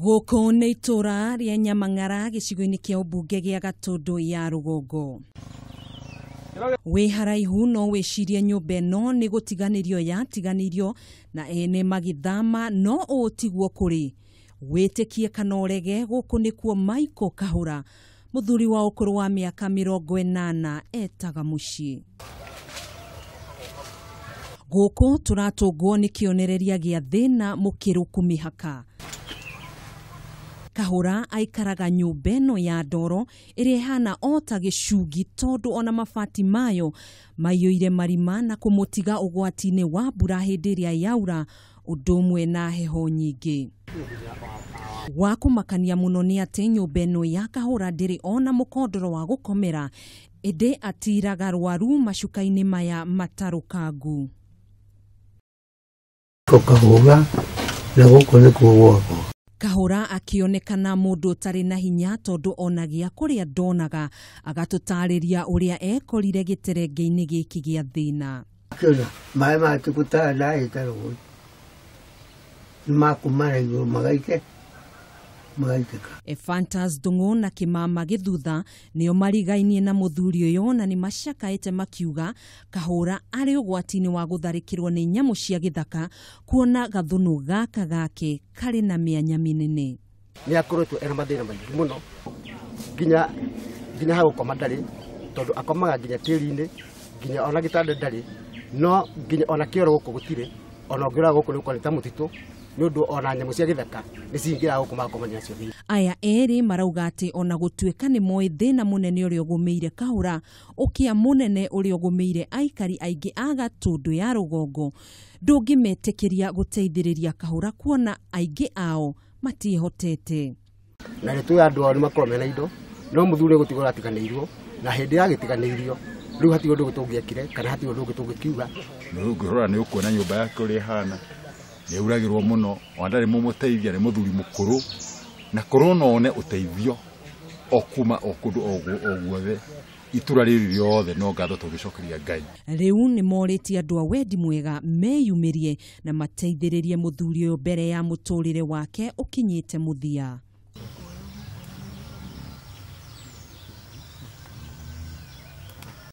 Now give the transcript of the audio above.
Gũkũ nĩ itũra rĩa Nyamang'ara gĩcigo-inĩ kĩa ũmbunge gĩa Gatũndũ ya Rũgongo. Wĩ haraihu no wĩcirie nyũmba ĩno nĩ gũtiganĩrio yatiganĩirio na ene magĩthama, no ũũ tiguo kũrĩ. Wĩtĩkie kana ũrege, gũkũ nĩkuo Michael Kahũra, mũthuri wa ũkũrũ wa mĩaka 80 etaga mũciĩ. Gũkũ tũratũngwo nĩ kĩonereria gĩa thĩna mũkĩrũku mĩhaka. Kahũra aikaraga nyũmba ĩno ya ndoro ĩrĩa ĩhana o ta gĩcungi tondũ ona mabati mayo maiyũire marima na kũmũtiga ũgwati-inĩ wa mbura hĩndĩ ĩrĩa yaura, ũndũ ũmwe na heho nyingĩ. Wa kũmakania mũno nĩ atĩ nyũmba ĩno ya Kahũra ndĩrĩ ona mũkondoro wa gũkomera, ĩndĩ atiraga rwaru macuka-inĩ maya matarũkangu. Kahũra na gũkũ nĩkuo gwakwa. Kahũra akĩonekana mũndũ ũtarĩ na hinya tondũ ona gĩa kũrĩa ndonaga, agatũtarĩria ũrĩa ekorire gĩterenge-inĩ gĩkĩ gĩa thĩna. Kĩona maĩ ma tũkũtara ndahĩta rũĩ nĩ makuma na igũrũ magaite magaitĩka. Ephantus Ndung'u na Kĩmama Gĩthutha nĩo marigainie na mũthuri ũyũ na nĩ macakaĩte makiuga Kahũra arĩ ũgwati-inĩ wa gũtharĩkĩrwo nĩ nyamũ cia gĩthaka kuona gathũnũ gaka gake karĩ na mĩanya mĩnene. Nĩ akoretwo ena mathĩna maingĩ mũno nginya ha gũkoma ndarĩ, tondũ akomaga nginya tĩri-inĩ, nginya ona gĩtanda ndarĩ, no nginya ona kĩoro gũkũ gũtirĩ, ona ũngĩrora gũkũ nĩ ũkuona ta mũtitũ, nĩ ũndũ ona nyamũ cia gĩthaka nĩ cingĩraga gũkũ magakomania nacio thĩinĩ. Aya erĩ marauga atĩ ona gũtuĩka nĩ moĩ thĩna mũnene ũrĩa ũgũmĩire Kahũra, ũkĩa mũnene ũrĩa ũgũmĩire aikari aingĩ a Gatũndũ ya Rũgongo ndũngĩmetĩkĩria gũteithĩrĩria Kahũra kuona aingĩ ao matiĩhotete. Na nĩ tũĩ andũ ao nĩ makoragwo mena indo, no mũthuri nĩ gũtigwo aratiganĩirio, na hĩndĩ ya gĩtiganĩirio rĩu hatirĩ ũndũ tũngĩekire kana hatirĩ ũndũ ũngĩ tũngĩkiuga. Nĩ ũngĩrora nĩ ũkuona nyũmba yake ũrĩa ĩhana, nĩ auragĩrwo mũno, ona ndarĩ mũmũteithia, nĩ mũthuri mũkũrũ, na korwo no one ũteithio o kuma o kũndũ o guothe, itũra rĩrĩ rĩothe no ngatho tũngĩcokeria Ngai. Rĩu nĩ morĩtie andũ a wendi mwega meyumĩrie na mateithĩrĩrie mũthuri ũyũ mbere ya mũtũrĩre wake ũkinyĩte mũthia.